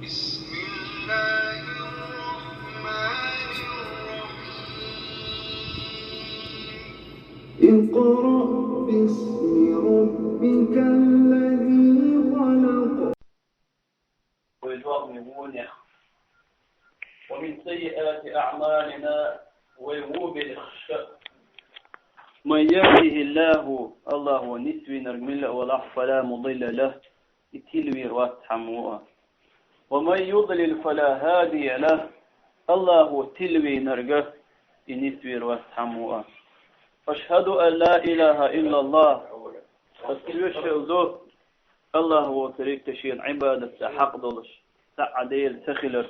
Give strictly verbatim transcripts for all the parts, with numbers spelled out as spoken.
بسم الله الرحمن الرحيم. اقرأ باسم ربك الذي خلق. ومن سيئات أعمالنا، ويوبل من يهده الله، الله ونسوي نرمل ولا فلا مضل له، يتلوي روات حموه. ومن يضلل فلا هادي له، الله تلوي نرجه، ينسوي روات حموه. أشهد أن لا إله إلا الله، أستوشهد الله وتريد تشيل عبادة حق دولش، سعديل تخلر.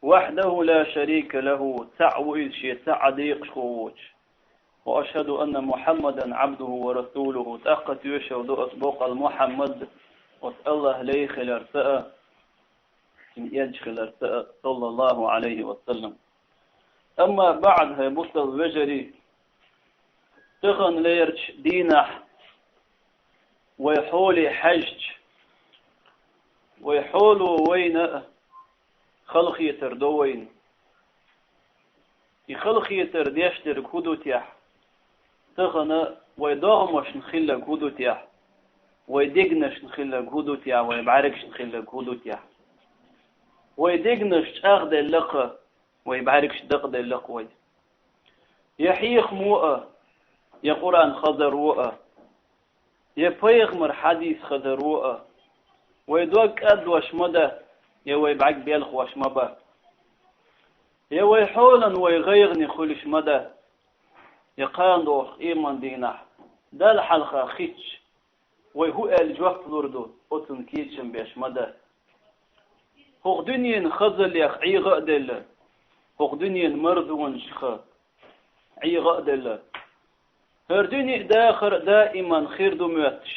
وحده لا شريك له، цаӀ ву Иза, ше цаӀ декъашхо воцуш. وأشهد أن محمدا عبده ورسوله, тӀаккха тоьшалла ду ас боккъал Мухьаммад, оцу АллахӀ лай хиларца а, цуьнан элча хиларца а, صلى الله عليه وسلم. أما بعد, хӀай бусалба вежарий, тахана лерачу дийнахь вай хьоле хьаьжча, вай хьоло вайна а халахетар до вайна. И халахетар деш дерг хӀун ду техь? Тахана вай догӀмашна хилларг хӀун ду техь? Вай дегнашна хилларг хӀун ду техь? Вай бӀаьргашна хилларг хӀун ду техь? Вай дегнаш чӀагӀделла-кх, вай бӀаьргаш дакъаделла-кх вай. Я хьехамо а, я Къуръан хазаро а, я пайхамар хьадис хазаро а, вай дог кӀаддош ма да, я вай бӀаьрг белхош ма ба. Я вай хьолан вай гӀайгӀане хуьлуш ма да, я кхана догӀуш къеман дийнахь Далла хьалха хитташ, вай хӀун аьлла жоп лур ду, оцунна кечам беш ма да. ХӀокху дуьненан хазаллех ӀийгӀа а делла, хӀокху дуьненан марзонашха ӀийгӀа а делла. ХӀара дуьне а, дахар а даиман хир ду моьттуш,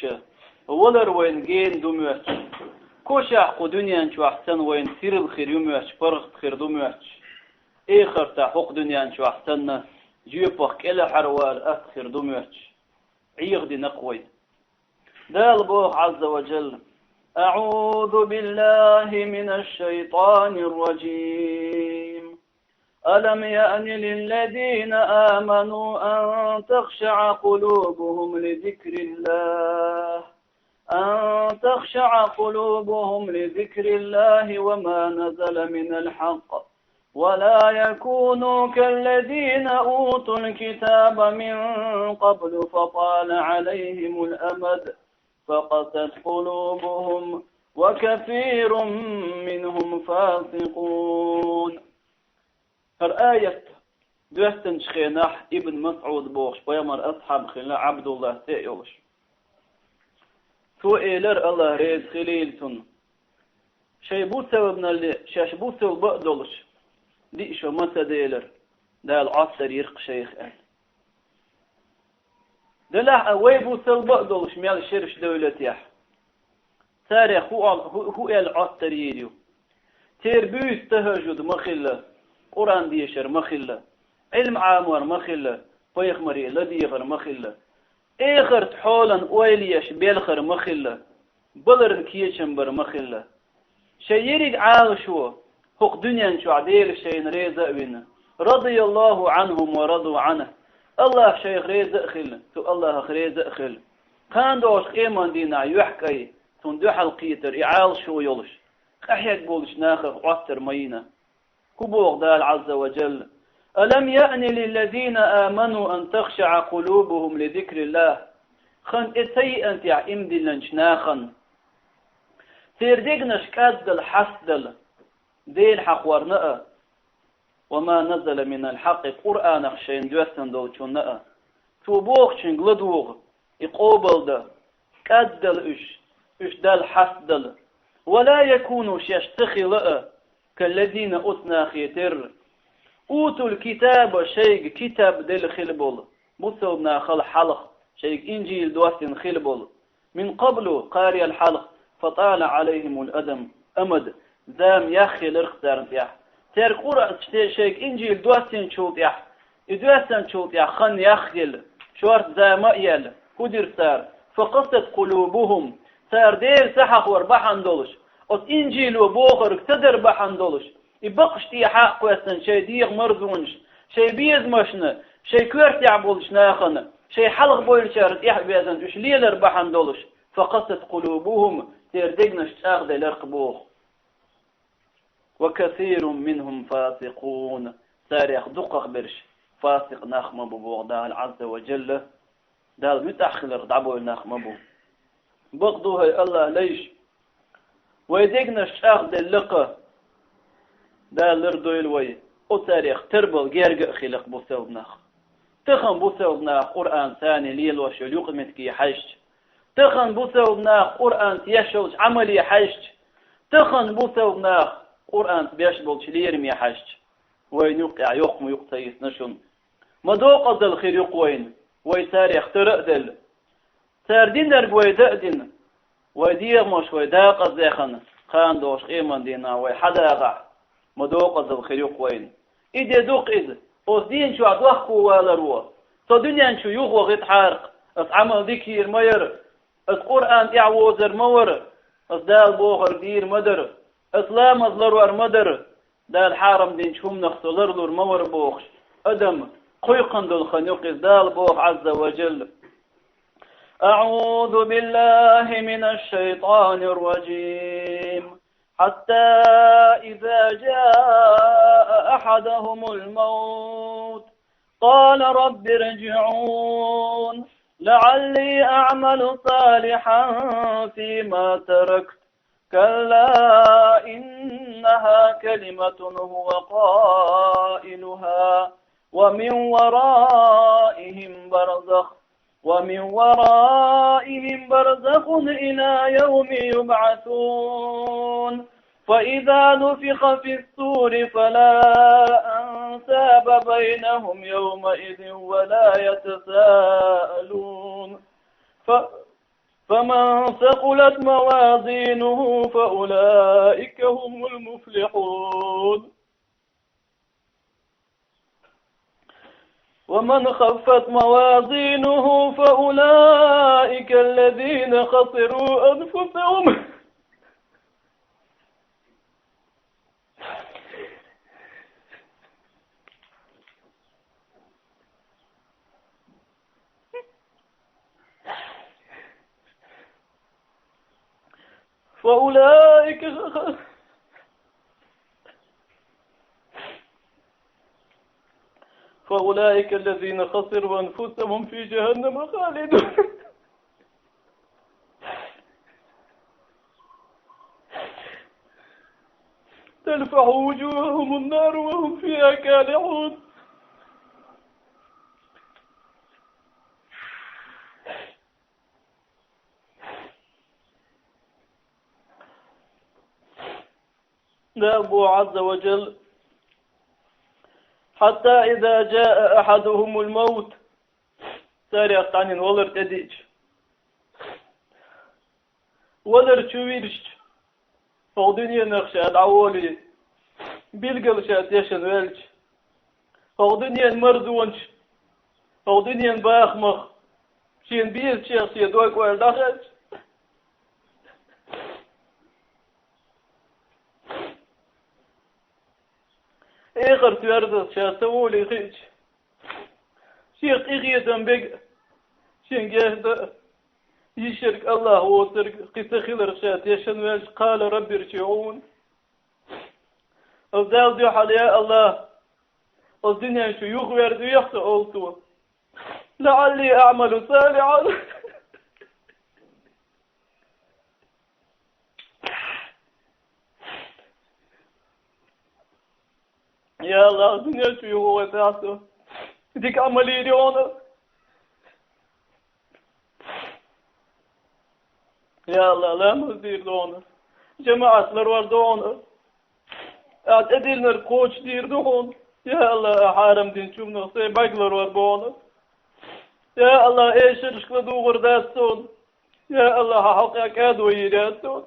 валар вайна гена ду моьттуш, кошахь кху дуьнен чохь санна вайна сирла хир ю моьттуш, паргӀат хир ду моьттуш, эхартахь хӀокху дуьнен чохь санна жоьпах кӀелхьарвала атта хир ду моьттуш, ӀийгӀа дина-кх вай. Дала боху, Ӏазза ва Джалла: أعوذ بالله من الشيطان الرجيم. ألم يأن للذين آمنوا أن تخشع قلوبهم لذكر الله، أن تخشع قلوبهم لذكر الله وما نزل من الحق، ولا يكونوا كالذين أوتوا الكتاب من قبل فطال عليهم الأمد فقست قلوبهم وكثير منهم فاسقون. ХӀара аят доьссинчу хенахь Ибн МасӀуд бохуш пайхамар асхьаб хилла, Ӏабдулла цӀе а йолуш. Цо элира, АллахӀ реза хилийла цунна: шайн бусалбаналле шаьш бусалба а долуш, диъ шо ма ца делира, Дала Ӏоттар йира-кх шайх аьлла. Делахь а вай бусалба а долуш мел шераш девлла техь, царех хӀу ол-, хӀу, хӀу аьлла Ӏоттар йийр ю? Церан буьйса тахӀажжуд ма хилла, Къуръан дешар ма хилла, Ӏилма Ӏамор ма хилла, пайхамаре ладегӀар ма хилла, эхарт хьолан ойла еш белхар ма хилла, баларна кечам бар ма хилла. Шайн ерриг Ӏалашо хӀокху дуьнен чохь Дела шайна реза а вина, радияллаху Ӏанхум ва раду Ӏанху, АллахӀ шайх реза а хилла, цу АллахӀах реза а хилла. Кхана догӀуш къеман дийнахь юьхькӀай, цунна дуьхьал кхетар и Ӏалашо йолуш, къахьег болчу нахах Ӏоттар ма йина. ХӀун боху Дала Ӏазза ва Джалла: ألم يأن للذين آمنوا أن تخشع قلوبهم لذكر الله. Хан тӀе ца йиъна техь иман диллинчу нахана, церан дегнаш кӀаддала, хьастадала, Дела хьахорна а, وما نزل من الحق, Къуръанах шайна доьссина долчунна а, цо бохучуьнга ладугӀу, и къобалдан, кӀаддала уьш, уьш Далла хьастадала. ولا يكونوا, шаьш ца хила а, كالذين, оцу нахе терра, أوتوا الكتاب, шайга китаб делла хила болу, бусалба нахал хьалха шайга инжил доссина хила болу, من قبل, кхарел хьалха, فطال عليهم الأدم, амад, зама яхъелира-кх царна тӀехь. Цаьрга Къуръан, шайга инжил доссинчул тӀехь, и доьссинчул тӀехь хан яхъелла, шорта зама а яьлла, хӀун дира цара? فقست قلوبهم, цара Дела ца хьахор бахьана долуш, оцу Инжило бохург ца дар бахьана долуш, и бакъаш тӀехьа а кхоьссина шайн дегӀан марзонаш, шайн безамашна, шайн коьртехь болчу нахана, шайн хьалха бевллачарна тӀехь а везна уьш лелар бахьана долуш, «факъасат къулубухум», церан дегнаш чӀагӀделларх боху. «Ва касирун минхум фасикъун», царех дукхахберш фасикъ нах ма бу боху Дала Ӏазза ва Джалла. Дала муьтӀахь хиларх дӀабойла нах ма бу. Бакъду хӀай АллахӀ лайш, вайн дегнаш чӀагӀделлакха, Дала лардойла вай, оцарех тарбала герга а хиларх бусалба нах. Тахана бусалба нах Къуръан царна лелош йолу юкъаметтиге хьаьжча, тахана бусалба нах Къуръанца еш йолчу Ӏамале хьаьжча, тахана бусалба нах Къуръанца беш болчу лераме хьаьжча, вайна юккъехь йоккха ма юкъа ца йисна шуна. Ма докъазалла хир ю-кх вайна, вай царех тара а делла. Цара динарг вай дан а дина, вай дегӀамаш вай дакъаздаьхна, кхана долуш къеман дийнахь вай хьадахахь, ма докъазалла хир ю-кх вайна. И де ду-кх иза, оцу дийна чохь дохко валаро, со дуьнен чу юхавахийтахьара-кх, ас Ӏамал дика йийр ма яра, ас Къуръан тӀехь возар ма вара, ас Дала бохург дийр ма дара, ас ламаз ларор ма дара, Дала хьарам динчу хӀуманах со ларлур ма вара бохуш, адам кхойкхун долу хан ю-кх иза. Дала боху Ӏазза ва Джалла: أعوذ بالله من الشيطان الرجيم. حتى إذا جاء أحدهم الموت قال رب ارجعون لعلي أعمل صالحا فيما تركت كلا إنها كلمة هو قائلها ومن ورائهم برزخ ومن ورائهم برزخ إلى يوم يبعثون فإذا نفخ في الصور فلا أنساب بينهم يومئذ ولا يتساءلون ف فمن ثقلت موازينه فأولئك هم المفلحون. ومن خفت موازينه فأولئك الذين خسروا أنفسهم. فأولئك فأولئك الذين خسروا أنفسهم في جهنم خالدون. تلفح وجوههم النار وهم فيها كالحون. Дала боху Ӏазза ва Джалла: حتى إذا جاء أحدهم الموت, царех цхьаннан валар тӀедиъча, валар чу вирзича, хӀокху дуьненах ша дӀаволий, билггал ша тешна ваьлча, хӀокху дуьненан марзонаш, хӀокху дуьненан бахамах шена безачех шен дог ойла дӀахаьчча, эхарта верза ша ца волий хиъча, шех къинхетам бега, шен герга а, йиш йерг АллахӀ воцург кхин ца хиларх ша тешна ваьлча, قال رب ارجعون. Аса Далла дуьхьал: «Я АллахӀ, аса дуьнен чу юхаверзавехьа со», — олу цо. لعلي أعمل صالحا. Я АллахӀ, дуьнен чу юхавезахь со, дика Ӏамал йийр ю хьуна. Я АллахӀ, ламаз дийр ду хьуна, жамаӀат ларор ду хьуна, ахь тӀедиллинарг кхочушдийр ду хьуна. Я АллахӀ, ахь хьарам динчу хӀуманах сайн бӀаьрг ларор бу хьуна. Я АллахӀ, эшаршка ладугӀур дац суна. Я АллахӀ, хьан хьокъехь кӀадо йийр яц суна.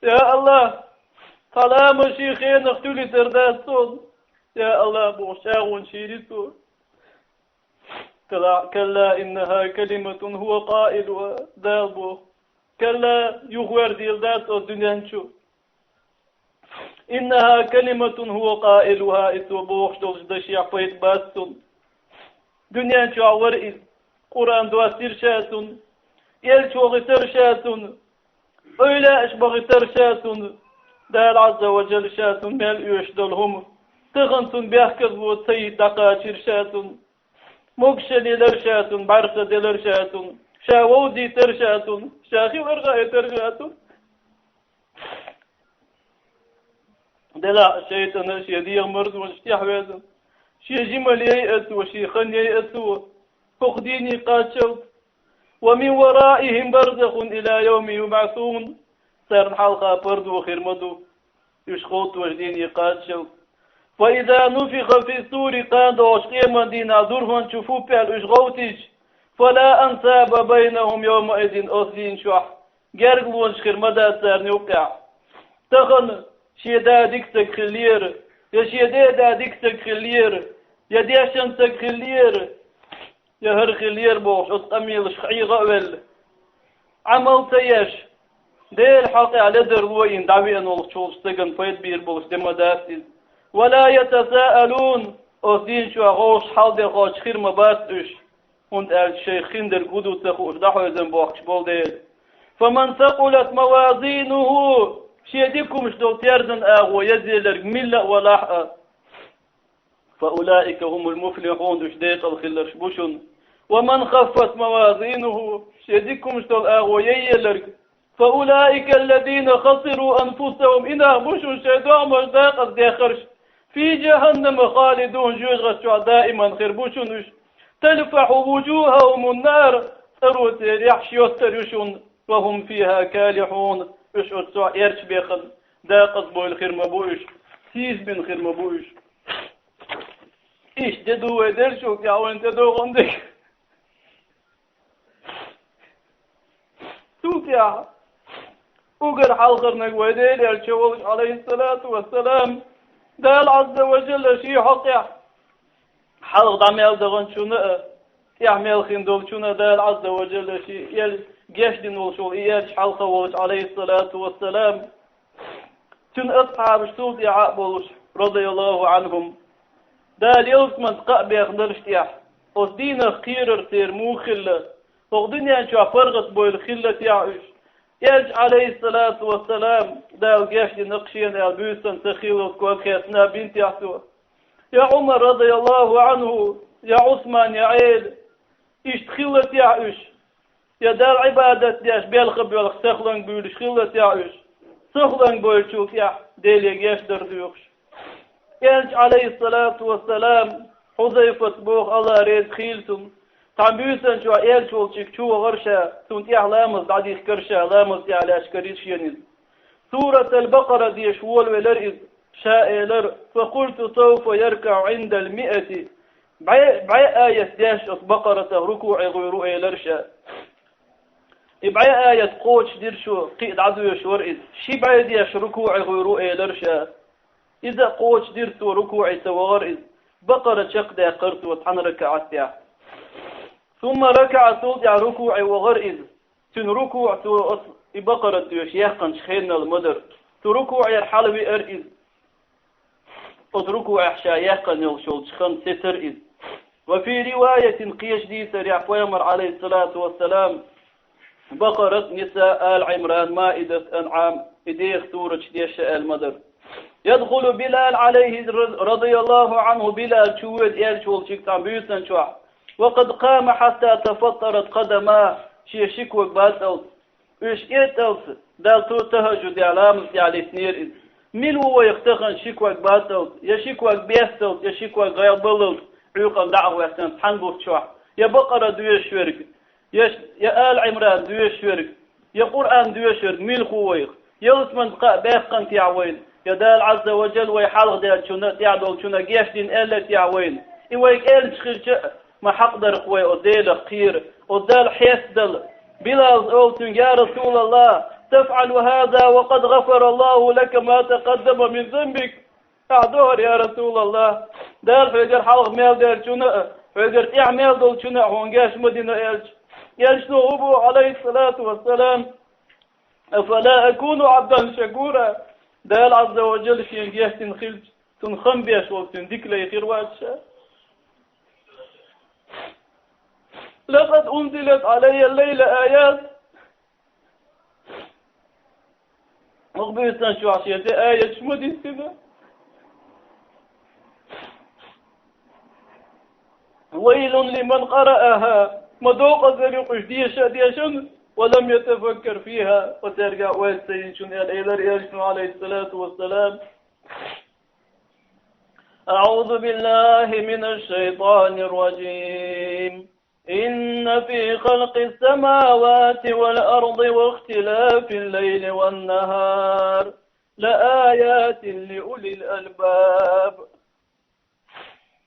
Я АллахӀ, тхан ламаз шен хенах туьлуьйтур дац суна. Я АллахӀ, бохуш чӀагӀонаш йийр ю цо. كلا، كلا إنها كلمة هو قائلها. Дала боху: «Калла, юхаверзийла дац оцу дуьнен чу. إنها كلمة هو قائلها, и цо бохуш долчу дашехь пайда бац цунна. Дуьнен чохь вара иза, Къуръан доссийра ша цунна, элча вахийтара ша цунна, эвлаяаш бахийтара ша цунна, Дала Азза ва Джалла ша цунна мел оьшуш долу хӀума, тахана цунна бехказло ца йита дӀакхачийра ша цунна, могуш ца лелара ша цунна, бӀаьрса делара ша цунна, ша вовзийтара ша цунна, ша хилар хаийтара ша цунна. Делахь шайтӀана шен дегӀан марзонаш тӀехь веза, шен жималла яйа цо, шен хан яйа цо, хӀокху дийне кхаччалц. ومن ورائهم برزخ إلى يوم يبعثون. Царна хьалха пардо хир ма ду, уьш гӀовттош дийне кхаччалц. فإذا نفخ في الصور, кхана догӀучу къеман дийнахь дурхӀанчу фу пел уьш гӀовттича, فلا أنساب بينهم يومئذ, оцу дийнахь чохь гергалонаш хир ма дац царна юккъехь. Тахана шен да дика стаг хиллера, я шен ден да дика стаг хиллера, я дешан стаг хиллера, я хӀара хиллера бохуш, оцу къамелашка ӀийгӀа а велла, Ӏамал ца еш, Делан хьокъехь ледарло йина дӀавеана волчу стагана пайда бийр болуш де ма дац иза. ولا يتساءلون, оцу дийнахь чохь гӀовгӀаш хьал дехочух хир ма бац уьш. ХӀунда аьлча шайх хиндерг хӀун ду ца хууш дӀахьоьзна бохкуш болу дела. فمن ثقلت موازينه, шен дика хӀумаш долу терзан агӀо езъелларг милла а валахь а, فأولئك هم المفلحون, уьш декъала хилларш бу шуна. ومن خفت موازينه, шен дика хӀумаш долу агӀо яйъелларг, فأولئك الذين خسروا أنفسهم, и нах бу шуна шайн догӀмаш декъаза дехарш, في جهنم خالدون, жоьжахати чохь даиман хир бу шуна уьш. تلفح وجوههم النار, цӀаро церан яххьаш йоттар ю шуна, وهم فيها كالحون, уьш оццохь эрча бехана, декъаза бевлла хир ма бу уьш, сийсазбина хир ма бу уьш. Иштта де ду вай деллачул тӀаьхьа вайна тӀедогӀун дерг. Цул тӀаьхьа уггар хьалхарниг вай Делан элча волчу, Ӏалайхиссалату вассалам, Дала Ӏазза ва Джалла шен хьокъехь, хьалха дӀа мел даханчунна а, тӀаьхьа мел хин долчунна а Дала Ӏазза ва Джалла шен эл-, гечдина волуш волу и элча хьалха волчу, Ӏалайхиссалату вассалам, цуьнан асхьабаш цул тӀаьхьа а болуш, радияллаху Ӏанхум, Дала ялсаманца кхаъ бехнарш тӀехь, оцу дийнах кхерар церан муха хилла, хӀокху дуьнен чохь паргӀат бевлла хилла тӀехь уьш. Элча, Ӏалайхиссалату вассалам, Дала гечдина кху шена аьлла буьйсанна ца хилалц ког хецна бинтехь цо. Я Ӏумар, радияллаху Ӏанху, я Ӏусман, я Ӏела, иштта хилла тӀехь уьш. Я Далла Ӏибадат деш, белха-боьлха сахланг буьйлуш хилла тӀехь уьш. Сахланг бевллачул тӀаьхьа Деле гечдар доьхуш. Элча, Ӏалайхиссалату вассалам, Хьузайфат боху, АллахӀ реза хийла цунна, цхьана буьйсанна чохь элча волчуьнга чу вахара ша, цунна тӀехь ламаз дӀадихкара ша, ламаз тӀехь лаьшкара иза шена иза. Суратал Бакъара деш волавелара иза, ша элара: فقلت سوف يركع عند المائة. БӀе, бӀе аят деш оцу Бакъаратах рукуӀе гӀур ву элара ша. И бӀе аят кхочушдира шу, кхин а дӀадоьшуш вара иза. Ши бӀе деш рукуӀе гӀур ву элара ша. Иза а кхочушдира цо, рукуӀе ца вахара иза. Бакъара чекхдаьккхира цо цхьана ракаӀат тӀехь. ثم ركع, цул тӀаьхьа рукуӀе вахара иза. Цуьнан рукуӀ цо оцу и Бакъара доьшуш яьккхинчу хенал ма дара. Цу рукуӀера хьалавеара иза. Оцу рукуӀехь ша яьккхина йолуш йолчу хан сецара иза. وفي رواية, кхечу дийцарехь, пайхамар, Ӏалайхиссалату вассалам, Бакъарат, Ниса, Ала Ӏимран, Маидат, Анъам, и деха сураташ деша аьлла ма дара. يدخل بلال عليه رضي الله عنه, Билал чу воьду элча волчуьнга цхьана буьйсанна чохь. وقد قام حتى تفطرت قدماه, шен ши ког бацӀалц, уьш кӀетӀалц, Далла ту тахӀажжудехь, ламаз тӀехь лиснера иза. Мила ву вайх тахана ши ког бацӀалц, я ши ког бесталц, я ши ког гӀелбаллалц, Ӏуьйкъана дӀа а гӀоьттина цхьана бутт чохь, я Бакъара доьшуш верг, я, я Ала Ӏимран доьшуш верг, я Къуръан доьшуш верг мила ву вайх? Ялсаманца кхаъ баьккхина техьа вайна, я Дала Ӏазза ва Джалла вай хьалха даьллачунна а, тӀаьхьа долчунна а гечдина аьлла техьа вайна? И вайга элча хилча а, ма хьакъ дара-кх вай оцу Делах кхера, оцу Далла хьестадала. Билалс олу цуьнга: يا رسول الله, تفعل هذا وقد غفر الله لك ما تقدم من ذنبك. Ахьа до хӀара, я РасулаллахӀ, Дала хьоьгара хьалха мел даьллачунна а, хьоьгара тӀаьхьа мел долчунна а хьуна геч ма дина, элча. Элчано хӀун боху, Ӏалайхиссалату вассалам: أفلا أكون عبدا شكورا. Дала Ӏазза ва Джалла шен геттина хилча, цунна хам беш волу, цуьнан дика лай хир вац ша. لقد أنزلت علي الليلة آيات. Оха буьйсанна чохь шен тӀе аяташ ма дисина. ويل لمن قرأها. Ма докъазар ю кхуьш деша а дешна, ولم يتفكر فيها. Ва цаьрга ойла ца йинчунна, аьлла элира элчано, عليه الصلاة والسلام. أعوذ بالله من الشيطان الرجيم. إن في خلق السماوات والأرض واختلاف الليل والنهار لآيات لأولي الألباب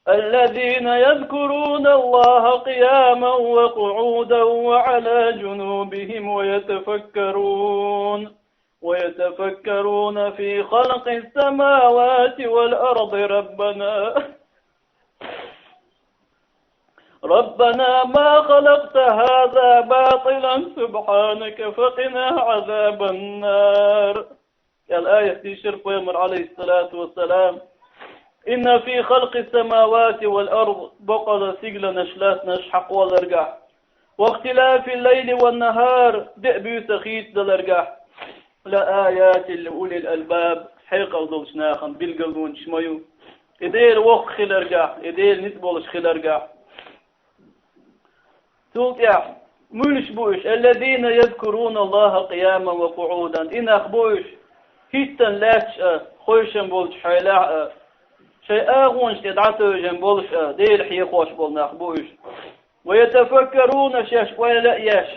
الذين يذكرون الله قياما وقعودا وعلى جنوبهم ويتفكرون ويتفكرون في خلق السماوات والأرض ربنا ربنا ما خلقت هذا باطلا سبحانك فقنا عذاب النار. Кхел аят дийшира пайхамар, عليه الصلاة والسلام. إن في خلق السماوات والأرض, боккъала сигаланаш, латтанаш хьакхолларгахь, واختلاف الليل والنهار, де а буьйса хийцадаларгахь, لآيات لأولي الألباب, хьекъал долчу нахана билгалонаш ма ю. И Дела воккха хиларгахь, и Дела ницкъ болуш хиларгахь. Цул тӀаьхьа муьлш бу уьш? الذين يذكرون الله قياما وقعودا. И нах бу уьш, хӀиттана лаьтташ а, хевшина болчу хьолехь а, шайн агӀонаш тӀе дӀатевжина болуш а, Дела хьехош болу нах бу уьш. ويتفكرون, шаьш ойла а еш,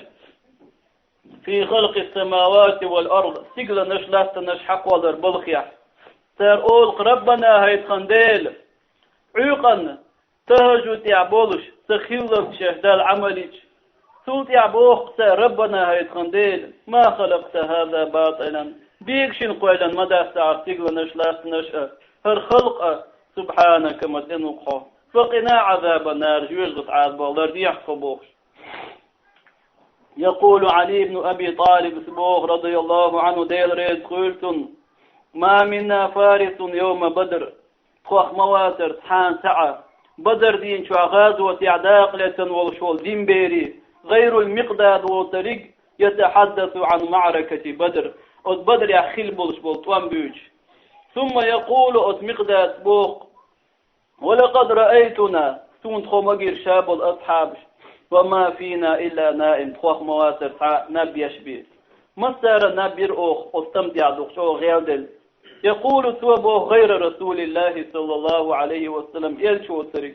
في خلق السماوات والأرض, сигаланаш, латтанаш хьакхоллар балхехь. Цара олу-кх: ربنا, хӀай тхан Дела, Ӏуьйкъанна, тахӀажжуд тӀехь болуш, ца хиллалц шаьш Далла Ӏамал йича. Цул тӀаьхьа боху-кх цара: ربنا, хӀай тхан Дела, ما خلقت هذا باطلا, бегашина кхоьллина ма дац хӀара сигаланаш, латтанаш а, хӀара халкъ а, سبحانك, ма цӀена ву-кх хьо, فقنا عذاب النار, жоьжахатин Ӏазапах лардехьа тхо, бохуш. يقول علي بن أبي طالب, боху, رضي الله عنه, Дела реза хуьлда цунна: ما منا فارس يوم بدر, тхох ма вацара цхьана цхьаъ, Бадар дийнахь чохь гӀазотехь дакъа лаьцна волуш волу динан бер, غير المقداد волу цхьа ерриг, يتحدث عن معركة بدر, оцу Бадарехь хилла болуш болу тӀом буьйцуш. ثم يقول, оцу Микъдада боху: ولقد رأيتنا, суна тхо ма гира ша болу асхьабаш, وما فينا إلا نائم, тхох ма вацара цхьа наб еш бен. Массара а наб йира оха, оцу тӀам тӀехь дукха чӀогӀа гӀелделла. يقول, цо боху: غير رسول الله صلى الله عليه وسلم, элча воцург.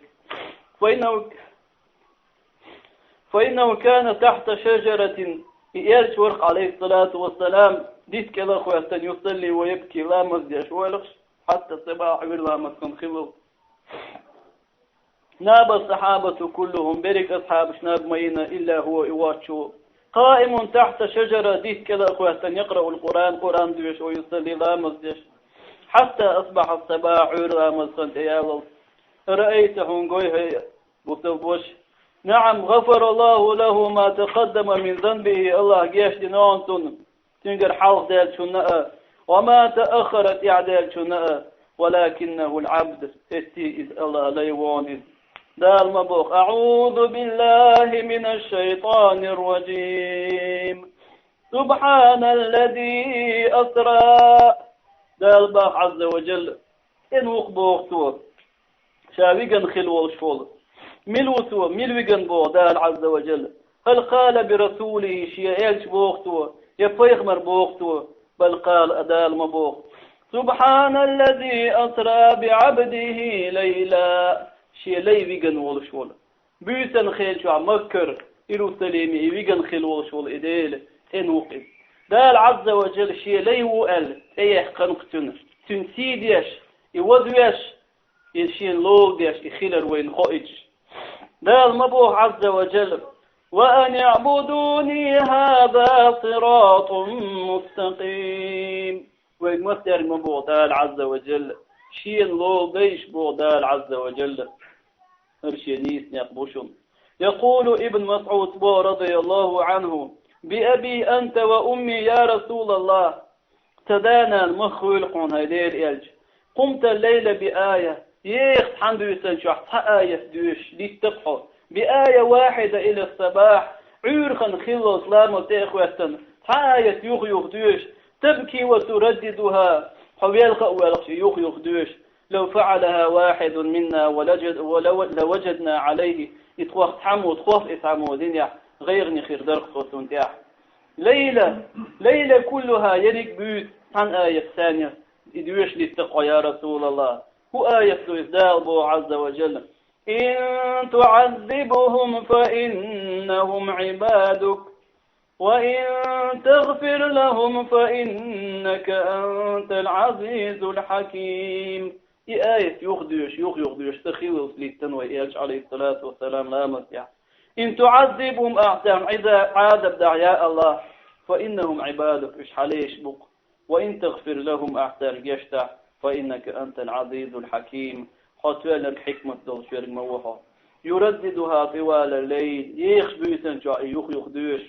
فإنه فإنه كان تحت شجرة, и элча вара-кх, عليه الصلاة والسلام, дитта кӀела а хӀоьттина, يصلي ويبكي, ламаз деш вара-кх, حتى الصباح, Ӏуьйра ламаз хан хилла. نام الصحابة كلهم, берриг асхьабаш наб ма йина, إلا هو, и воцчу. قائم تحت شجرة, дитта кӀела а хӀоьттина, يقرأ القرآن, Къуръан доьшуш, ويصلي, ламаз деш. حتى أصبح الصباح, Ӏуьйра ламаз хан тӀеялалц. أرأيت, хьуна гой хӀай, бусалба ваша. نعم, غفر الله له ما تقدم من ذنبه, АллахӀа гечдина хьуна цунна, цуьнгара хьалха даьллачунна а, وما تأخر, тӀаьхьа даьллачунна а, ولكنه العبد, хӀетте иза АллахӀан лай ву хьуна иза. Дала ма боху: أعوذ بالله من الشيطان الرجيم. سبحان الذي أسرى. Дала боху, Ӏазза ва Джалла, цӀена ву-кх, боху цо, ша вигна хилла волуш волу. Мила ву цо, мила вигна, боху Дала Ӏазза ва Джалла? هل قال برسوله, шен элча боху цо, я пайхамар боху цо? بل قال, а Дала ма боху: سبحان الذي أسرى بعبده ليلا. Шен лай вигна волуш волу. Буьйсанна хенчохь Маккара, Иерусалиме и вигна хилла волуш волу и Дела, цӀена ву-кх иза. Дала Ӏазза ва Джалла шен лай ву аьлла, тӀеяьккхина-кх цуьнан, цуьнан сий деш, и вазвеш, и шена лолла деш, и хилар вайна хоуьйтуш. Дала ма боху, Ӏазза ва Джалла: وأن اعبدوني هذا صراط مستقيم. Вайга массаьрга ма боху Дала Ӏазза ва Джалла, шена лолла дайша, боху Дала Ӏазза ва Джалла. ХӀара шен нийса некъ бу шуна. يقول ابن مسعود, боху, رضي الله عنه: بأبي أنت وأمي يا رسول الله, Сан да-нана мах хуьлу хьуна, хӀай Делан элча. قمت الليل بآية, еха цхьана буьйсанна чохь цхьа аят доьшуш диттира хьо. بآية واحدة إلى الصباح, Ӏуьйрана хиллалц ламаз тӀе а хӀоьттина, цхьа аят юха-юха доьшу. تبكي وترددها, хьо велха а воьлхуш и юха-юха доьшу. لو فعلها واحد منا ولجد-, ولو-, لوجدنا عليه, и тхох цхьаммо, тхох и цхьаммо динехь, гӀайгӀане хир дара-кх цо цунна тӀехь. ليلة, ليلة كلها, ерриг буьйса цхьана аят санна, и доьшуш диттира хьо, я Расулаллах. ХӀун аят ду иза? Дала боху, Ӏазза ва Жалла: إن تعذبهم فإنهم عبادك وإن تغفر لهم فإنك أنت العزيز الحكيم. И аят юха доьшуш, юха-юха доьшуш ца хиллалц диттина вай элча, Ӏалайхиссалату вассалам, ламаз тӀехь. إن تعذبهم, ахь царна Ӏиза-, Ӏазап дахь, я АллахӀ, فإنهم عبادك, уьш хьан лайш бу-кх. وإن تغفر لهم, ахь цаьрга гечдахь, فإنك أنت العزيز الحكيم, хьо тоьлларг, хьикмат долуш верг ма ву хьо. يرددها طوال الليل, ехачу буьйсанна чохь и юха-юха доьшу.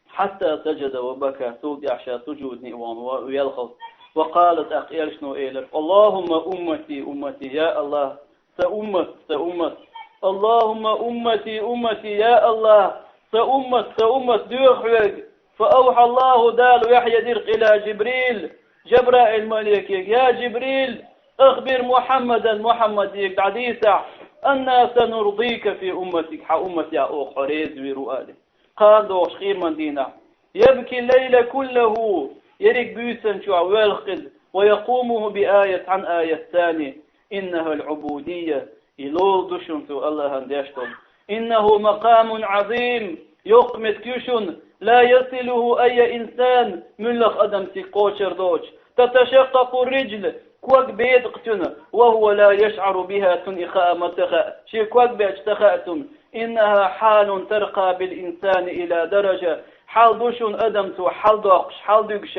حتى سجد وبكى, цул тӀаьхьа ша сужудане а вахана, ва-, велхалц. وقال, тӀаккха элчано элира: اللهم أمتي أمتي, я АллахӀ, сан уммат, сан уммат. اللهم أمتي أمتي, я АллахӀ, сан уммат, сан уммат доьху хьоьга. فأوحى الله, Дала вахьйу дира إلى جبريل, Жабраил-маликега: يا جبريل أخبر محمدا, Мухьаммадега дӀадийцахь, أنا سنرضيك في أمتك, хьан умматехь оха хьо реза вийр ву, аьлла. Кхана догӀучу кхиаман дийнахь. يبكي الليل كله, ерриг буьйсанна чохь воьлху иза, ويقومه بآية, цхьана аят санна, إنها العبودية, и лула ду шуна цо АллахӀана деш долу. إنه مقام عظيم, йоккха меттиг ю шуна, لا يصله أي إنسان, муьлхха адамаца кхочур доцуш. تتشقق الرجل, ког беда-кх цуьнан, وهو لا يشعر بها, цунна и хаа ма ца хаьа, шен ког беача ца хаьа цунна. إنها حال ترقى بالإنسان إلى درجة, хьал ду шуна адамаца хьал доккхуш, хьал дуьгуш,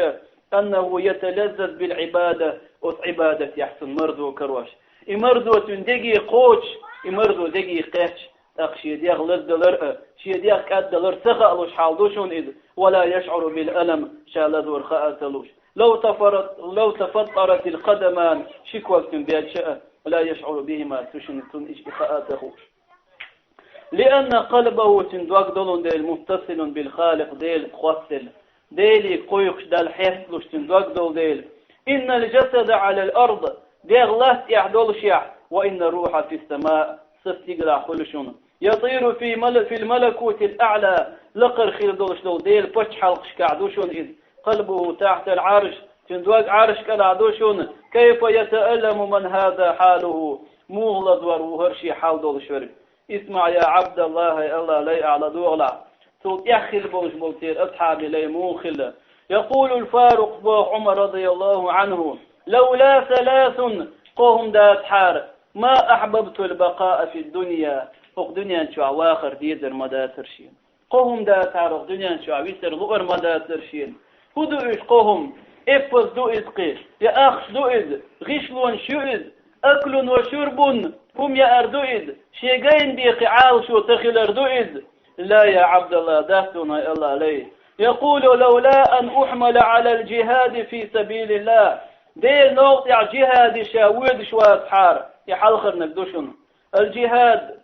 أنه يتلذذ بالعبادة, оцу Ӏибадатехь цунна марзо карош. И марзо цуьнан деге кхочуш, и марзо деге кхетча, тӀаккха шен дегӀ лаздалар а, шен дегӀ кӀаддалар ца хаалуш хьал ду шуна иза, ولا يشعر بالألم, ша лазор хаа ца лууш. لو تفر-, لو تفطرت القدمان, ши ког цуьнан беача а, لا يشعر بهما, цу шуна цунна иштта хаа ца хууш. لأن قلبه, цуьнан дог долун дела, متصل بالخالق, Делаца хоттаделла. Деле кхойкхуш, Далла хьесталуш цуьнан дог долу дела. إن الجسد على الأرض, дегӀ латта тӀехь долушехь, وإن الروح في السماء, са стигалахь хуьлу шуна. يطير في مل-, في الملكوت الأعلى, лакхара хир долуш долу Делан пачхьалкхашкахь ду шуна иза. قلبه تحت العرش, цуьнан дог Ӏарш кӀалахь ду шуна. كيف يتألم من هذا حاله, муха лазор ву хӀара шен хьал долуш верг? اسمع يا عبد الله, хӀай АллахӀан лай, ахь ладогӀалахь. Цул тӀаьхьа хилла болуш болу церан асхьабийн лай муха хилла. يقول الفاروق, боху Ӏумар, رضي الله عنه: لولا ثلاث, кхо хӀума дацахьара, ما أحببت البقاء في الدنيا, хӀокху дуьнен чохь вахар дезар ма дацара шена. Кхо хӀума дацахьара, хӀокху дуьнен чохь висар луъар ма дацара шена. ХӀун ду уьш кхо хӀума? Эппаз ду иза кхин, я ахча ду иза, гӀишлонаш ю иза, أكل وشرب, хӀума яар ду иза, шен гайна бен кхин Ӏалашо ца хилар ду иза? لا يا عبد الله, дац хьуна, хӀай АллахӀан лай. يقول: لولا أن أحمل على الجهاد في سبيل الله, Делан новкъа тӀехь жихӀаде ша воьдуш вацахьара, и хьалхарниг ду шуна. الجهاد.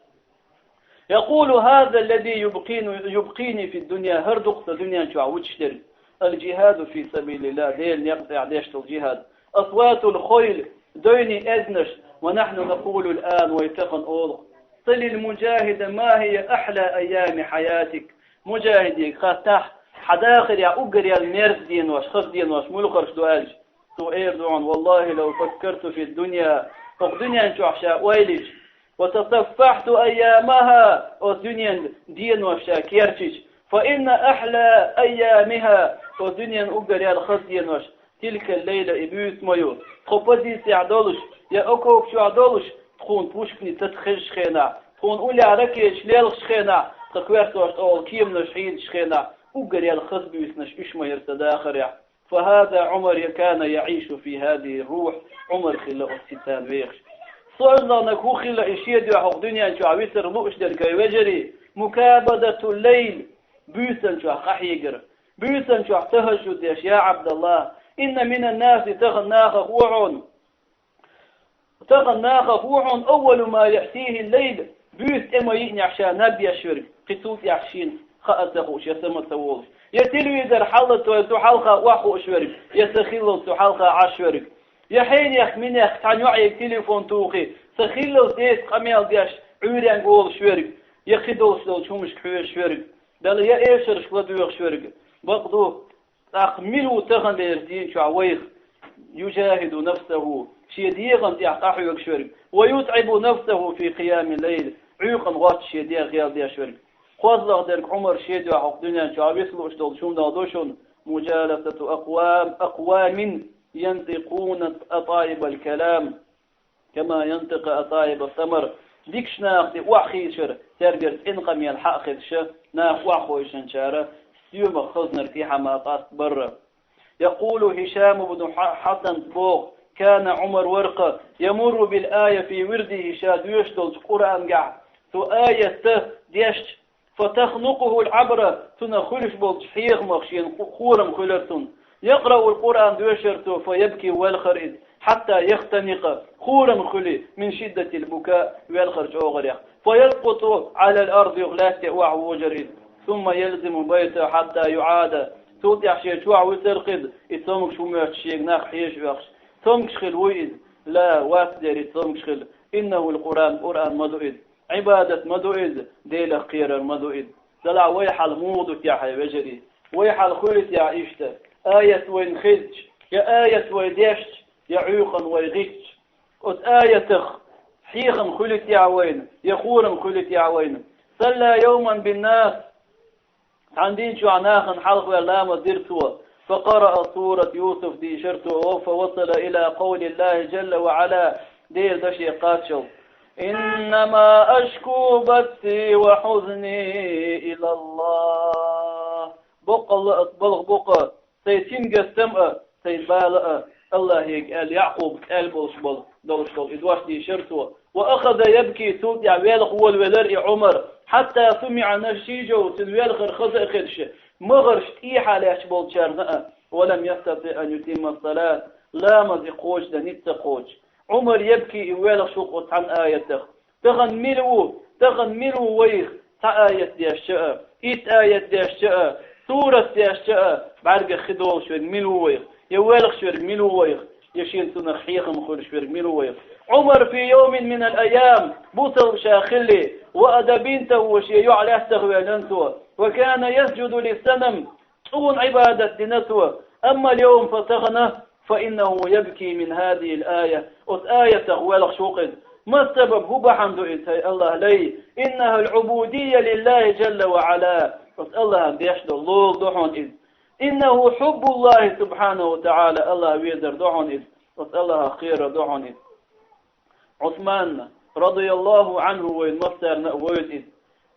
يقول: هذا الذي يبقين-, يبقيني في الدنيا, хӀара ду-кх сан дуьнен чохь вуьтуш дерг. الجهاد في سبيل الله, Делан некъа тӀехь деш долу жихӀад. أصوات الخيل, девнийн эзнаш. ونحن نقول الآن, вай тахана олу-кх: سل المجاهد ما هي أحلى أيام حياتك. МужахӀидега хаттахь, хьан дахарехь уггар ял мерза денош, хаза денош муьлхарш ду аьлча, цо эр ду хьуна: والله لو فكرت في الدنيا, хӀокху дуьнен чохь ша ойла йича, وتصفحت أيامها, оцу дуьнен денош ша керчича, فإن أحلى أيامها, оцу дуьнен уггар ял хаза денош, تلك الليلة, и буьйса ма ю. Тхо позицехь долуш, я окопа чохь долуш, тхуна пушканийн цатах хезачу хенахь, тхуна уллехь ракеташ лелхачу хенахь, тхан коьртош тӀехула кеманаш хьийзачу хенахь, уггар ял хаза буьйсанаш уьш ма яра сан дахарехь. فهذا عمر كان يعيش في هذه الروح, Ӏумар хилла оцу сицан вехаш. Со аьлларниг хӀун хилла и шен дуьхьа хӀокху дуьнен чохь висар лууш дерг, хӀай вежарий? مكابدة الليل, буьйсанна чохь къахьегар. Буьйсанна чохь тахӀажжуд деш, я Ӏабдалла, إن من الناس, тахан нахах ву хьона, тахан нахах ву хьона, أول ما يأتيه الليل, буьйса тӀе ма йиънехь ша наб еш верг, кхин цул тӀаьхьа шена хаа ца хууш, я са ма ца волуш, я телевизор хьалатойла цу хьалха охьахууш верг, я са хиллалц цу хьалха Ӏаш верг, я хьенех-минех цхьана йоӀега телефон тухий, са хиллалц деца къамел деш, Ӏуьйренга волуш верг, я кхидолуш долчу хӀумашка хьоьжуш верг, Далла я эшаршка ладоьгӀуш верг. Бакъ ду, тӀаккха мила ву тахан бераш дийна чохь вайх? يجاهد نفسه, шен дегӀан тӀехь къахьоьгуш верг, ويتعب نفسه في قيام الليل, Ӏуьйкъана гӀоттуш шен дегӀ гӀелдеш верг. КхозлагӀа дерг Ӏумар шен дуьхьа хӀокху дуьнен чохь виса лууш долчу хӀуманах ду шуна: مجالسة أقوام, أقوام ينطقون أطايب الكلام كما ينطق أطايب التمر. Дикачу нахана тӀе охьахийшар, цаьргара цӀена къамел хьа а хезаш, нах охьахойшинчара стоьмах хазнарг тӀехьа ма къаст барра. يقول هشام بن ح-, حسن боху: كان عمر вара-кх يمر بالآية في ورده, ша доьшуш долчу Къуръангахь цу аятта дешча, فتخنقه العبرة, цунах хуьлуш болчу хьехамах шена ху-, хурам хуьлура цунна. يقرأ القرآن, доьшура цо, فيبكي, велхара иза, حتى يختنق, хурам хуьлий, من شدة البكاء, велхара чӀогӀарех. فيسقط على الأرض, юха лаьтта тӀе охьавожура иза. ثم يلزم بيته حتى يعاد. Цул тӀаьхьа шен чохь вуьсура-кх иза, и цомгуш ву моьттуш шега нах хьежа оьхуш. Цомгуш хилла вуй иза? لا, вац дера иза цомгуш хилла. إنه القرآن, Къуръан ма ду иза. Ӏибадат ма ду иза, Делах кхерар ма ду иза. Делахь вай хьал муха ду те, хьайн вежарий? Вай хьал хуьлу те иштта? Аят вайна хезча, я аят вай дешча, я Ӏуьйкъана вай гӀиттича, оцу аятах хьехам хуьлу те вайна, я хурам хуьлу те вайна? صلى يوما بالناس, цхьана дийнахь нахана хьалха ваьлла ламаз дира цо. فقرأ سورة يوسف, дийшира цо, فوصل إلى قول الله جل وعلا, Делан даше кхаччалц: إنما أشكو بثي وحزني إلى الله. Боккъалла ас балха бу-кх, сайн сингаттам а, сайн бала а Аллахьега аьлла, Якъуб аьлла болуш болу, долуш болу и дош дийшира цо. وأخذ يبكي, цул тӀаьхьа велха волавелира и Ӏумар, حتى سمع نشيجه, цуьнан велхар хаза а хезаш, магӀарш тӀехьа лаьтташ болчарна а, ولم يستطع أن يتم الصلاة, ламаз и кхочушдан ницкъ ца кхочуш. Ӏумар يبكي, и велхаш ву-кх оцу цхьана аятах. Тахана мила ву, тахана мила ву вайх цхьа аят дешча а, итт аят дешча а, сурат дешча а, бӀаьргах хи долуш верг мила ву вайх, я велхаш верг мила ву вайх, я шена цунах хьехам хуьлуш верг мила ву вайх? عمر في يوم من الأيام, бусалба ша хиллий, وأدى بنته, шен йоӀ лаьттах ваьллина цо, وكان يسجد للصنم, цӀуна Ӏибадат дина цо. أما اليوم, ткъа тахана, فإنه يبكي من هذه الآية, оцу аятах велхаш ву-кх иза. Ма сабаб, хӀун бахьана ду иза, хӀай Аллахь лай? إنها العبودية لله جل وعلا, оцу Аллахьан деш долу лула ду хьуна иза. إنه حب الله سبحانه وتعالى, Аллахь везар ду хьуна иза, оцу Аллахьах кхерар ду хьуна иза. Ӏусман, радияллаху Ӏанху, вайн массарна а вевза иза.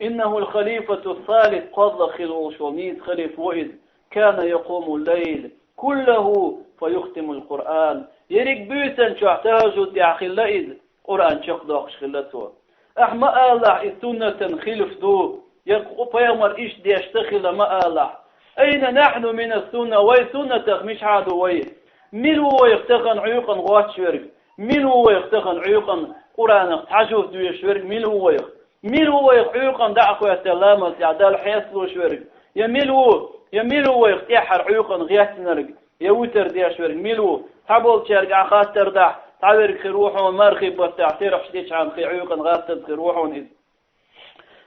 إنه الخليفة الثالث, кхозлагӀа хила волуш волу нийса халифа ву иза. كان يقوم الليل كله فيختم القرآن. Ерриг буьйсанна чохь тахӀажжуд тӀехь хилла иза, Къуръан чекхдоккхуш хилла цо. Ахьа ма алалахь, иза суннатан хилаф ду, я кху пайхамар иштта деш ца хилла ма алалахь. أين نحن من السنة, вай суннатах мичахь ду вай? Мила ву вайх тахана Ӏуьйкъана гӀотташ верг? Мила ву вайх тахана Ӏуьйкъана Къуръанах тхьажуз доьшуш верг? Мила ву вайх? Мила ву вайх Ӏуьйкъана дӀа а хоьттина ламаз тӀехь Далла хьесталуш верг? Я мила ву, я мила ву вайх тӀаьххьара Ӏуьйкъана гӀеттинарг, я витар деш верг мила ву? Цхьаболчаьрга ахь хаттар дахь, цхьаверг хир ву хьуна мархий баттахь, терахьаш дечхьана кхин Ӏуьйкъана гӀаттаза хир ву хьуна иза.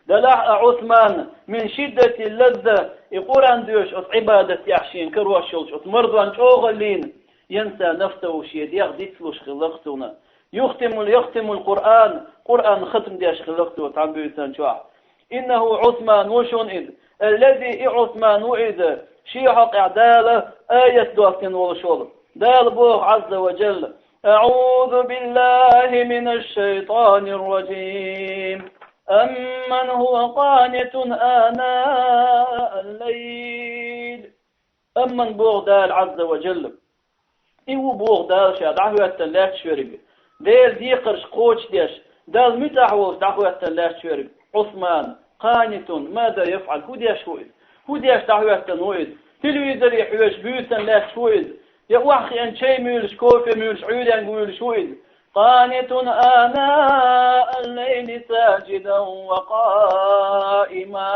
Делахь а Ӏусман, من شدة اللذة, и Къуръан доьшуш оцу Ӏибадат тӀехь шена карош йолчу оцу мардонан чӀогӀаллина, ينسى نفسه, шен дегӀ дицлуш хилла-кх цунна. يختم, يختم القرآن, Къуръан хатам деш хилла-кх цо цхьана буьйсанна чохь. إنه Ӏусман ву шуна иза, الذي, и Ӏусман ву иза, шен хьокъехь Дала аят доссийна волуш волу. Дала боху, Ӏазза ва Джалла: أعوذ بالله من الشيطان الرجيم. أمن هو قانت آناء الليل. Амман боху Дала Ӏазза ва Джалла. И ву боху Дала ша дӀахӀоьттина лаьтташ верг, Делан декхарш кхочушдеш, Далла муьтӀахь волуш дӀахӀоьттина лаьтташ верг. Ӏусман, قانت, ماذا يفعل, хӀун деш ву иза? ХӀун деш дӀахӀоьттина ву иза? Телевизоре хьоьжуш буьйсанна лаьтташ ву иза? Я охьахиъна чай муьйлуш, кофе муьйлуш, Ӏуьйренга вуьйлуш ву иза. قانت آناء الليل ساجدا وقائما.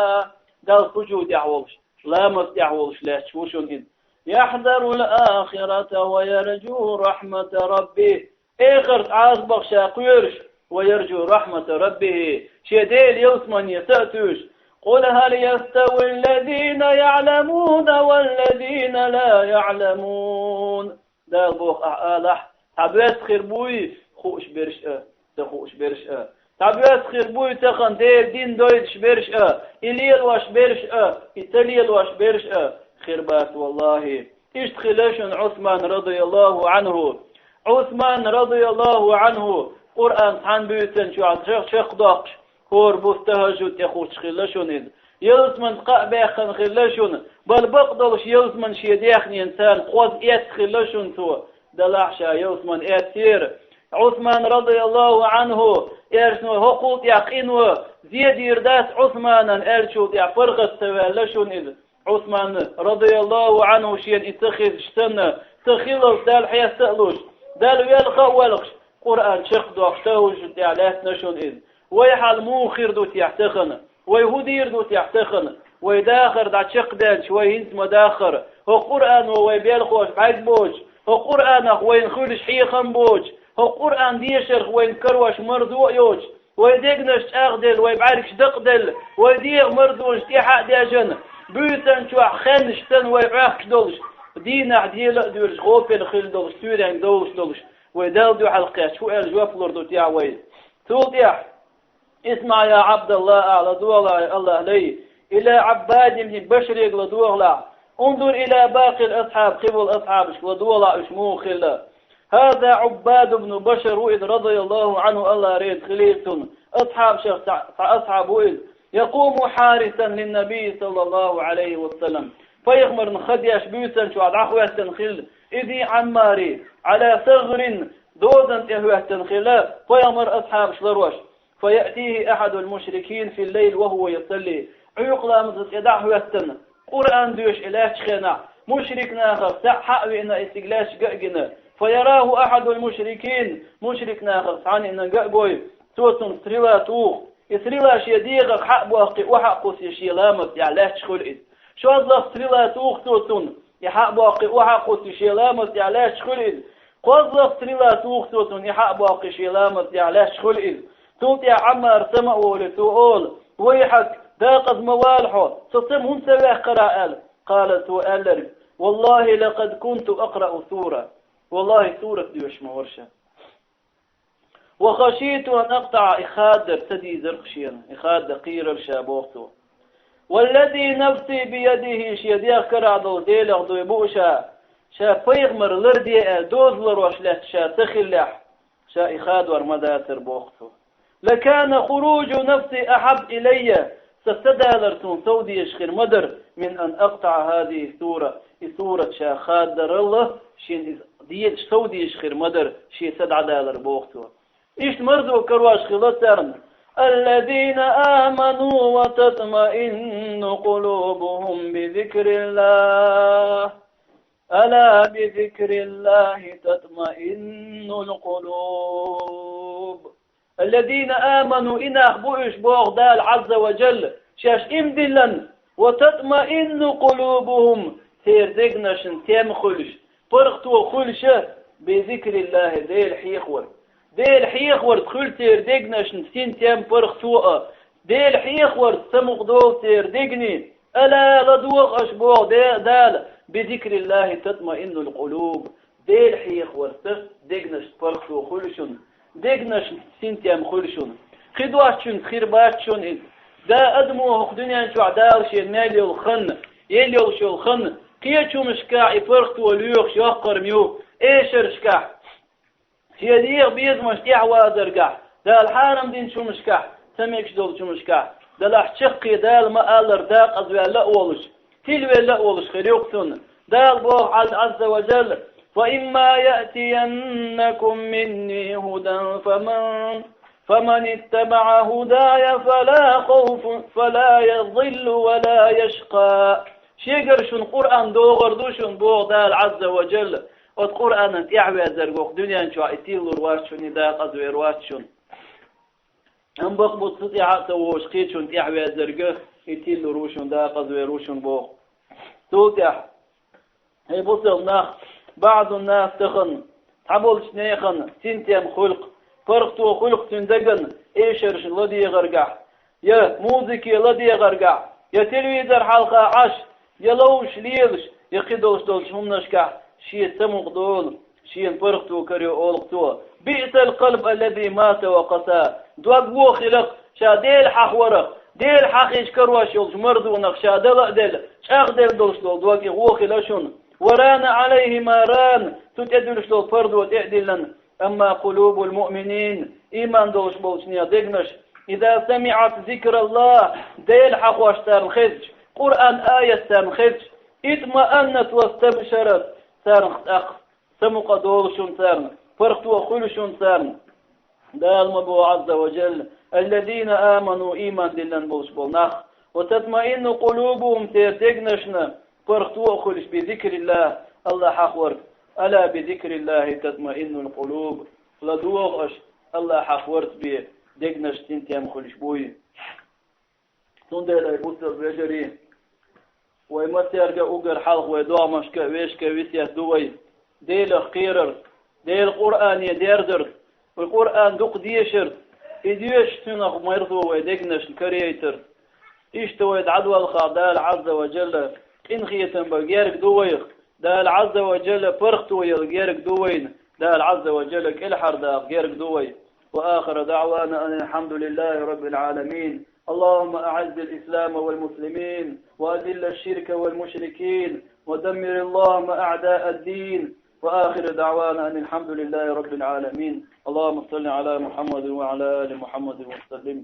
Далла хужуде тӀехь волуш, ламаз тӀехь волуш лаьтташ ву шуна иза. يحذر الآخرة ويرجو رحمة ربه. Эхарт Ӏазапах ша кхоьруш, ويرجو رحمة ربه, шен Делан ялсамане са а туьйсуш. قل هل يستوي الذين يعلمون والذين لا يعلمون. Дала боху, ахьа алахь, цхьабоьзза хир буй хууш берш а, ца хууш берш а? Цхьабоьзза хир буй тахана Делан дин дойтуш берш а, и лелош берш а, и ца лелош берш а? Хир бац, валлахӀи. Иштта хилла шуна Ӏусман радияллаху Ӏанху. Ӏусман радияллаху Ӏанху Къуръан цхьана буьйсанна чохь чекх-, чекхдоккхуш, хӀора буса тахӀажжуд тӀе хӀуттуш хилла шуна иза. Ялсаманца кхаъ баьккхина хилла шуна, бала бакъдолуш ялсамани шен дехнина царна кхозза эцна хилла шуна цо, делахь ша ялсамани эцнера. Ӏусман радияллаху Ӏанху, аьлча, хӀокхул тӀехь къино зе дийр дац Ӏусманан аьллачул тӀехь паргӀат ца ваьлла шуна иза. Ӏусман радияллаху Ӏанху шена и ца хезаш санна, ца хилалц Далла хьеста а луш, Далла велха а воьлхуш, Къуръан чекхдоккхуш тахӀажжуд тӀехь лаьттина шуна иза. Вай хьал муха хир ду техь тахана? Вай хӀун дийр ду техь тахана? Вай дахар дӀа чекхдаьлча, вай хӀинца ма даххара. ХӀокху Къуръано вай белхоша бӀаьрг боцуш, хӀокху Къуръанах вайна хуьлуш хьехам боцуш, хӀокху Къуръан дешарх вайна карош марзо а йоцуш, вай дегнаш чӀагӀделла, вай бӀаьргаш дакъаделла, вай дегӀан марзонаш тӀаьхьа а даьжна, буьйсанна чохь хеннаш санна вай Ӏохкуш долуш, дийнахь дела а доьлуш, гӀопал хилла долуш, суьйренга довлуш долуш, вай Далла дуьхьал кхетча, хӀун аьлла жоп лур ду техь вай? Цул тӀаьхьа: اسمع يا عبد الله, ахьа ладогӀалахь, Аллахьан лай, إلى عباد بن بشر, ладогӀалахь, انظر إلى باقي الأصحاب, кхин волу асхьабашка ладогӀалахь, уьш муха хилла. هذا عباد بن بشر ву иза, رضي الله عنه, Аллах реза хилийла цунна. Асхьабашах цхьа, цхьа асхьаб ву иза. يقوم حارسا للنبي صلى الله عليه وسلم. Пайхамарна хан деш буьйсанна чохь дӀахӀоьттина хилла изий Ӏаммари, على ثغر, дозанна тӀе хӀоьттина хилла, пайхамар асхьабаш ларош. فيأتيه أحد المشركين في الليل وهو يصلي. Ӏуьйкъа ламаза тӀе дӀа а хӀоьттина, Къуръан доьшуш и лаьттачу хенахь, мушрик нахах цхьаъ хьа а веана, и цига лаьтташ ган а гина. فيراه أحد المشركين, мушрик нахах цхьанна и ган а гой, цо цунна стрела туху. И стрела шен дегӀах хьа а боккхий, охьа а кхуссий, шен ламаза тӀехь лаьтташ хуьлу иза. ШозлагӀа стрела туху цо цунна, и хьа а боккхий, охьа а кхуссий, шен ламаза тӀехь лаьтташ хуьлу иза. КхозлагӀа стрела туху цо цунна, и хьа а боккхий, шен ламаза тӀехь лаьтташ хуьлу иза. Цул тӀаьхьа Ӏаммар сама а волий, цо олу: ويحك, декъаза ма вала хьо, со сама хӀунда ца ваьккхара, аьлла. قال, цо аьлларг: والله لقد كنت أقرأ سورة. ВаллахӀи, сурат доьшуш ма вара ша. وخشيت أن أقطع, и хаддар ца дийзара шена, и хаддар кхийрара ша, боху цо. والذي نفسي بيده, шен дегӀ карахь долу Делах дуй бу ша, ша пайхамар ларде аьлла, доза ларош лаьцна ша ца хиллехь, ша и хадор ма дацара, боху цо. لكان خروج نفسي أحب إلي, сан са далар суна сов дезаш хир ма дара, من أن أقطع هذه السورة, и сурат ша хаддарал шена иза дезаш, сов дезаш хир ма дара, шен са дӀадалар, боху цо. Иштта марзо карош хилла царна: الذين آمنوا وتطمئن قلوبهم بذكر الله، ألا بذكر الله تطمئن القلوب. الذين آمنوا, и нах бу уьш, боху Дала Ӏазза ва Джалла, шаьш иман диллина, وتطمئن قلوبهم, церан дегнашна тем хуьлуш, паргӀато хуьлуш, بذكر الله, Дела хьехавар. Дела хьехаварца хуьлу церан дегнашна синтем, паргӀато а. Дела хьехаварца самукъадолу церан дегний. ألا, ладогӀа аша, боху Де-, Дала, بذكر الله تطمئن القلوب. Дела хьехаварца дегнашна паргӀато хуьлу шуна, дегнашна синтем хуьлу шуна. Кхидоцучуьнца хир бац шуна иза. Да, адамо хӀокху дуьнен чохь Дала шен мел йолу хан, елла йолуш йолу хан, кхечу хӀумнашкахь и паргӀато лоьхуш йоккхур ма ю, эшаршкахь, шен дегӀан безамаш тӀаьхьавазаргахь, Дала хьарам динчу хӀумнашкахь, ца мегаш долчу хӀумнашкахь, делахь чаккхе Дала ма-аллара дакъазваьлла а волуш, тилавелла а волуш хир ю-кх цунна. Дала боху Ӏазза ва Джалла: وإما يأتينكم مني هدى فمن، فمن اتبع هداي فلا خوف، فلا يضل ولا يشقى. Шегара шуна Къуръан догӀур ду шуна, боху Дала Ӏазза ва Джалла. Оцу Къуръанан тӀаьхьаваьззарг вокху дуьнен чохь и тилалур вац шуна, и дакъазавер вац шуна. Амма бакъ бу цу тӀаьхьа а ца вогӀуш кхечунна тӀаьхьаваьззарг, и тилалур ву шуна, дакъазавер ву шуна боху. Цул тӀаьхьа, хӀей бусалба нах, баъдун нас тахана, цхьаболчу нехан синтем хуьлу-кх, паргӀато хуьлу-кх цуьнан дагана эшаршна ладегӀаргахь, я музыке ладегӀаргахь, я телевизор хьалха Ӏаш, я ловш лелаш, я кхидолуш долчу хӀуманашкахь шен самукъа долу, шена паргӀато карайо олу-кх цо. «Биъсал къалб аллази мата ва къаса». Дог вон хилла-кх ша Дела хьахорах, Дела хьахийча карош йолчу мардонах ша дала а делла, чӀагӀделла долуш долу дог и вон хилла шуна. «Ва рана Ӏалайхи ма ран», цу тӀедуьллуш долу паргӀато тӀе а диллина. «Амма къулубул муъминин», ийман долуш болчу нехан дегнаш, «иза самиъат зикраллах», Дела хьахош царна хезча, Къуръан аят царна хезча, «итмааннат вастабшарат», царна тӀаккха самукъа долу шуна царна, паргӀато хуьлу шуна царна. Дала ма боху, Ӏазза ва Джалла: «Аллазина аману», ийман диллина болуш болу нах, «ва татмаинну къулубухум», церан дегнашна паргӀато а хуьлуш, «би зикриллах», Аллах хьахорца. «Ала би зикриллахи татмаиннул къулуб». ЛадогӀа аша, Аллах хьахорца бен дегнаш синтем хуьлуш буй. Цундела, ай бусалба вежарий, вай массаьрга а уггар хьалха вай догӀмашка а, вешка а весет ду вай: Делах кхерар, Делан Къуръане дерзар, вай Къуръан дукха дешар, и доьшуш цуьнах марзо вай дегнашна карайтар. Иштта вай дӀадолхахь, Дала Ӏазза ва Джалла къинхетам бан герга ду вайх, Дала Ӏазза ва Джалла паргӀато яла герга ду вайна, Дала Ӏазза ва Джалла кӀелхьардаха герга ду вай. وآخر دعوانا أن الحمد لله رب العالمين. اللهم أعز الإسلام والمسلمين، وأذل الشرك والمشركين، ودمر اللهم أعداء الدين. وآخر دعوانا أن الحمد لله رب العالمين. اللهم صل على محمد وعلى آل محمد وسلم.